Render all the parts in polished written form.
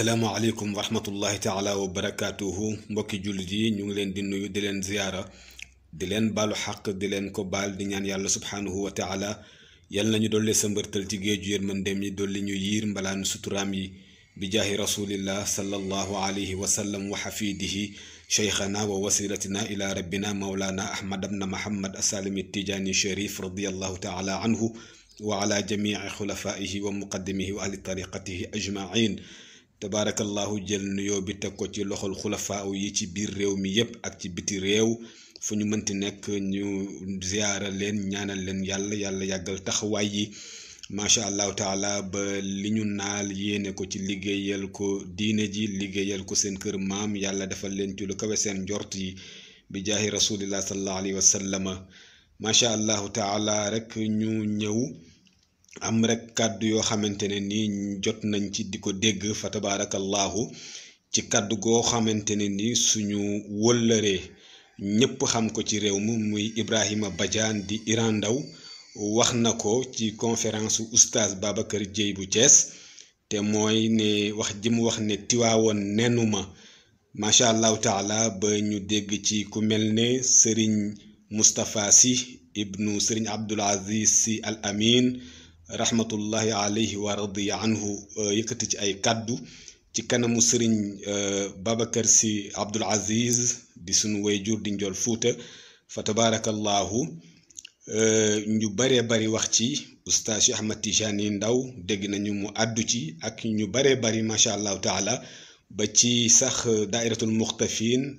asalaamaaleykum wa rahmatullahi taala wa barakaatuhu mbokki jullit yi ñu ngi leen di nuyu di leen ziyaara di leen baalu xaq di leen ko baal di ñaan yàlla subhaanahu wa taala yal nañu dolli sa mbërtal ci géeju yërmandeem yi dolli ñu yiir mbalaanu suturaam yi bi jaahi rasulillah sallallahu alayhi wa sallam wa xafiidihi cheikhana wa wasilatina ila rabbina mawlana ahmad abna muhammad asalimi tijaani sharif radiallahu taala anhu wa ala jamici xulafaihi wa muqaddimihi wa ahli tariqatihi ajmain tabaarakallahu jël nuyoo bi teg ko ci loxol xulafaaw yi ci biir réew mi yépp ak ci biti réew fu ñu mënti nekk ñu ziyaara leen ñaanal leen yàlla yàggal taxawaay yi macha allahu taala ba li ñu naal yéene ko ci liggéeyal ko diine ji liggéeyal ko seen kër maam yàlla defal leen ci lu kawe seen njort yi bi jaahi rasulillah sallallahu alayhi wa sallama macha allahu taala rek ñu ñëw am rek kàddu yoo xamante ne ni jot nañ ci di ko dégg fa tabaarakallahu ci kàddu goo xamante ne ni suñu wëllëree ñépp xam ko ci réew mi muy Ibrahima Badiane di Iran Ndaw wax na ko ci conférence oustaz Babacar Dieye bu Thiès te mooy ne wax ji mu wax ne Tiwaawoon nenu ma macha allahu taala ba ñu dégg ci ku mel ne Serigne Moustapha Sy ibnu Serigne Abdoul Aziz Sy Al Amin rahmatullahi alayhi wa radiya anhu yëkkati ci ay kàddu ci kanamu sëriñ Babacar Sy Abdoul Aziz di sunu wayjur di njool Fuuta fa tabaarakallahu ñu baree bari wax ci oustaz Cheikh Ahmad Tijani Ndaw dégg nañu mu àddu ci ak ñu baree bari macha allahu taala ba ci sax daairatul muxtafin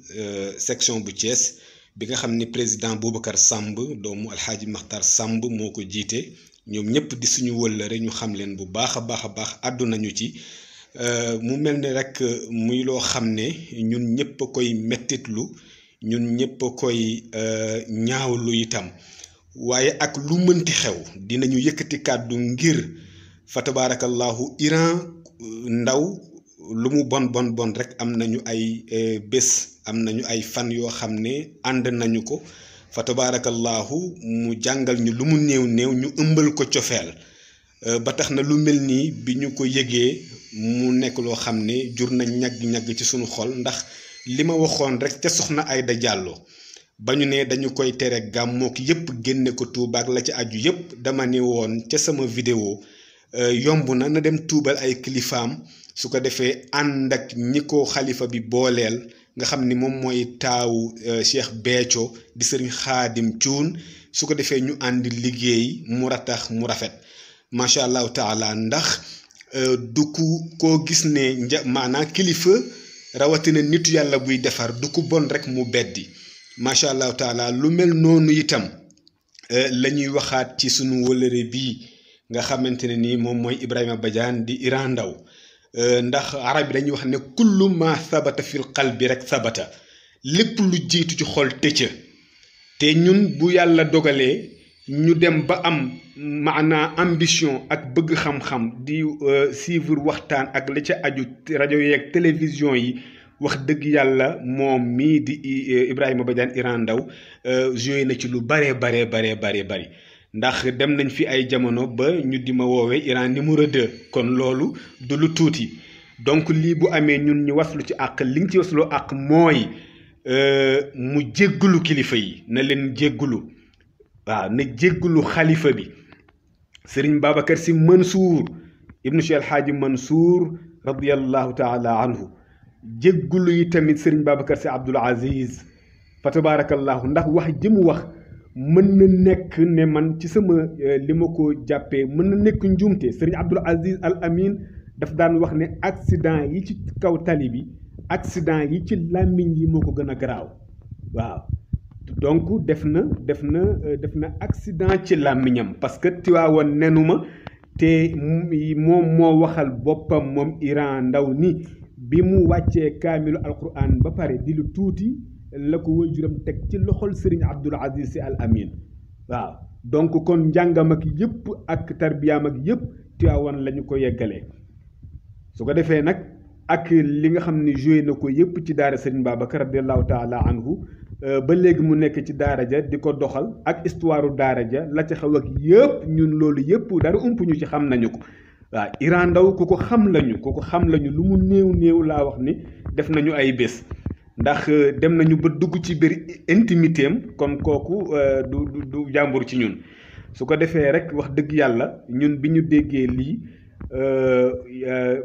section bu Thiès bi nga xam ni président Boubacar Samb doomu alxaaji Maxtar Samb moo ko jiite ñoom ñëpp di suñu wëllëre ñu xam leen bu baax a baax àddu nañu ci mu mel ni rek muy loo xam ne ñun ñëpp a koy mettitlu ñun ñëpp a koy ñaawlu itam waaye ak lu mënti xew dinañu yëkkati kàddu ngir fa tabaarakallahu Iran Ndaw lu mu bon rek am nañu ay bés am nañu ay fan yoo xam ne ànd nañu ko fa tabaarakallahu mu jàngal ñu lu mu néew ñu ëmbal ko cofeel ba tax na lu mel nii bi ñu ko yëgee mu nekk loo xam ne jur na ñagg-ñagg ci suñu xol ndax li ma waxoon rek ca soxna Ayda Diallo ba ñu ne dañu koy tere gàmmook yépp génne ko Tuuba ak la ci aju yépp dama ne woon ca sama vidéo yomb na dem tuubal ay kilifaam su ko defee ànd ak ñi ko xalifa bi booleel nga xam ni moom mooy taawu Cheikh Béthio di sëriñ Xaadim Cuun su ko defee ñu àndi liggéey mu ratax mu rafet macha allahu taala ndax du ku koo gis ne maanaam kilifa rawatina nitu yàlla buy defar du ku bon rek mu beddi macha allahu taala lu mel noonu itam la ñuy waxaat ci sunu wëlëre bii nga xamante ne nii moom mooy Ibrahima Badiane di Iran Ndaw ndax arab yi dañuy wax ne kullu ma sabata fil qalbi rek sabata lépp lu jiitu ci xol tëcca te ñun bu yàlla dogalee ñu dem ba am maanaa ambition ak bëgg xam-xam di suivre waxtaan ak la ca aju rajo yeeg télévision yi wax dëgg yàlla moom mii di Ibrahima Badiane Iran Ndaw joué na ci lu bari ndax dem nañ fi ay jamono ba ñu di ma woowee Iran numéro 2 kon loolu du lu tuuti donc lii bu amee ñun ñu waslu ci àq li nga ci wasloo àq mooy mu jéggalu kilifa yi na leen jéggalu waaw na jéggalu xalifa bi sëriñ Babacar Sy Mansour ibnu Cheikh Alhaaji Mansour radiallahu taala anhu jéggalu yi tamit sëriñ Babacar Sy Abdoul Aziz fa tabaarakallahu ndax wax ji mu wax mën na nekk ne man ci sama li ma ko jàppee mën na nekk njuumte sëriñ Abdoul Aziz Al Amin daf daan wax ne accident yi ci kaw tali bi accident yi ci làmmiñ yi moo ko gën a garaaw waaw donc def na accident ci làmmiñam parce que Tiwaawoon nenu ma te moom moo waxal boppam moom Iran Ndaw ni bi mu wàccee kaamilu alquran ba pare di lu tuuti la ko waajuram teg ci loxol Serigne Abdoul Aziz Sy Al Amin waaw donc kon njàngam ak yëpp ak tarbiyaam ak yëpp Tiwaawoon la ñu ko yeggalee su ko defee nag ak li nga xam ne joué na ko yëpp ci daara Serigne Babacar radiallahu taala anhu ba léegi mu nekk ci daara ja di ko doxal ak histoire daara ja la ca xew ak yëpp ñun loolu yëpp dara ump ñu ci xam nañu ko waaw Iran Ndao ku ko xam lañu lu mu néew laa wax ni def nañu ay bés ndax dem nañu ba dugg ci biir intimité am kon kooku du jàmbur ci ñun su ko defee rek wax dëgg yàlla ñun bi ñu déggee lii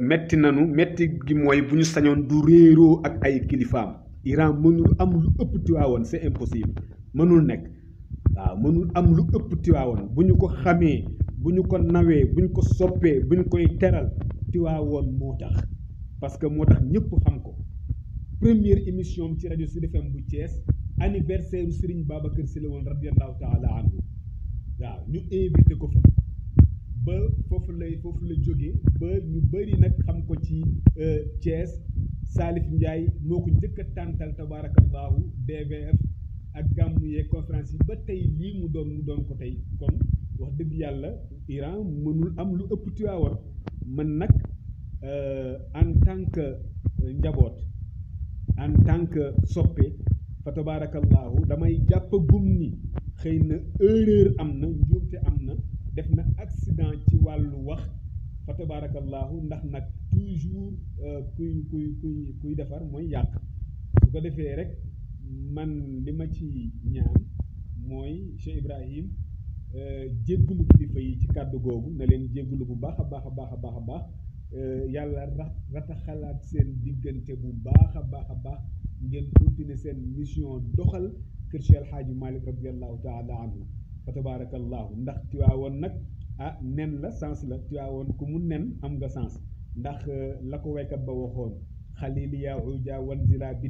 metti gi mooy bu ñu sañoon du réeroo ak ay kilifaam. Iran mënul am lu ëpp Tiwaawoon c'est impossible mënul nekk waaw mënul am lu ëpp Tiwaawoon bu ñu ko xamee bu ñu ko nawee bu ñu ko soppee bu ñu koy teral Tiwaawoon moo tax parce que moo tax ñëpp xam ko première émission ci rajo Sud FM bu Thiès anniversaire Serigne Babacar Sy la woon radiyallahu taala anhu waaw ñu invité ko fa ba foofu la jógee ba ñu bëri nag xam ko ci Thiès Salif Ndiaye moo ko njëkk a tàntal tabarakallahu DVF ak gàmmu yeeg conférence yi ba tey lii mu doon ko tey kon wax dëgg yàlla Iran mënul am lu ëpp Tiwaawoon man nag en tant que njaboot en tant que soppe fa tabarakallahu damay jàpp gum ni xëy na erreur am na njuumte am na def na accident ci wàllu wax fa tabarakallahu ndax nag toujours kuy defar mooy yàq su ko defee rek man li ma ci ñaan mooy Cheikh Ibrahim jéggulu kilifa yi ci kàddu googu na leen jéggulu bu baax a baax yàlla rataxalaat seen diggante bu baax a baax ngeen continuer seen mission doxal kër Cheikh El Hadji Malick radiallahu taala anhu fa tabarakallahu ndax Tiwaawoon nag nen la sens la Tiwaawoon ku mu nen am nga sens ndax la ko waykat ba waxoon xalili yaa uja wanzila bi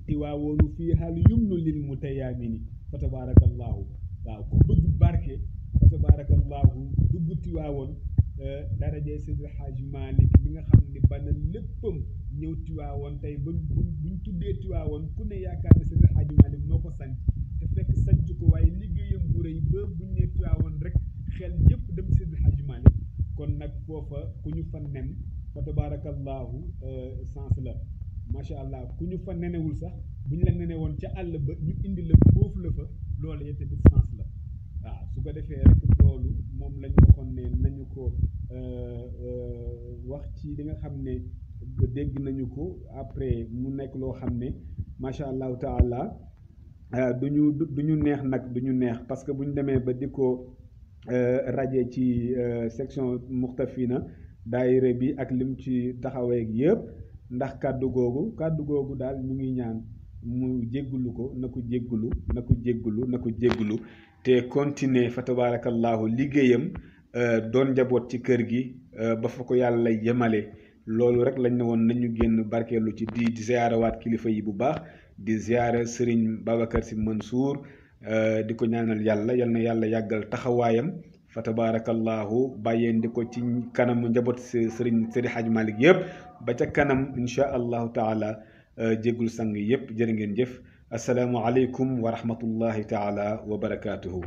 tiwaawoonu fii hal yumnu lil mutayaamini fa tabarakallahu waaw ku bëgg barke fa tabarakallahu dugg Tiwaawoon darajee Seydi Hadji Malick mi nga xam ni bana léppam ñëw Tiwaawoon tey buñ tuddee Tiwaawoon ku ne yaakaar ne Seydi Hadji Malick moo ko sanc te fekk sanc ko waaye liggéeyam bu rëy ba buñ ne Tiwaawoon rek xel yépp dem ci Seydi Hadji Malick kon nag foofa ku ñu fa nen fa tabarakallahu sens la macha allah ku ñu fa nenewul sax bu ñu la nene woon ca àll ba ñu indi la foofu la fa loolu yëpp tamit sens la waaw su ko defee rek loolu moom la ñu waxoon ne nañu ko wax ci li nga xam ne dégg nañu ko après mu nekk loo xam ne macha allahu taala du ñu neex nag du ñu neex parce que bu ñu demee ba di ko raje ci section muxtafina daayira bi ak lim ci taxawee yëpp ndax kàddu googu daal ñu ngi ñaan mu jéggulu ko na ko jéggulu te continuer fa tabarakallahu liggéeyam doon njaboot ci kër gi ba fa ko yàlla yemale loolu rek lañ ne woon nañu génn barkeelu ci di ziyaarawaat kilifa yi bu baax di ziyaara Serigne Babacar Sy Mansour di ko ñaanal yàlla yal na yàlla yàggal taxawaayam fa tabarakallahu bàyyeen di ko ci kanam njaboot Serigne Seydi Hadji Malick yëpp ba ca kanam insha allahu taala jéggul sang yëpp jërë ngeen jëf assalaamu aleykum wa rahmatullahi taala wa barakatuhu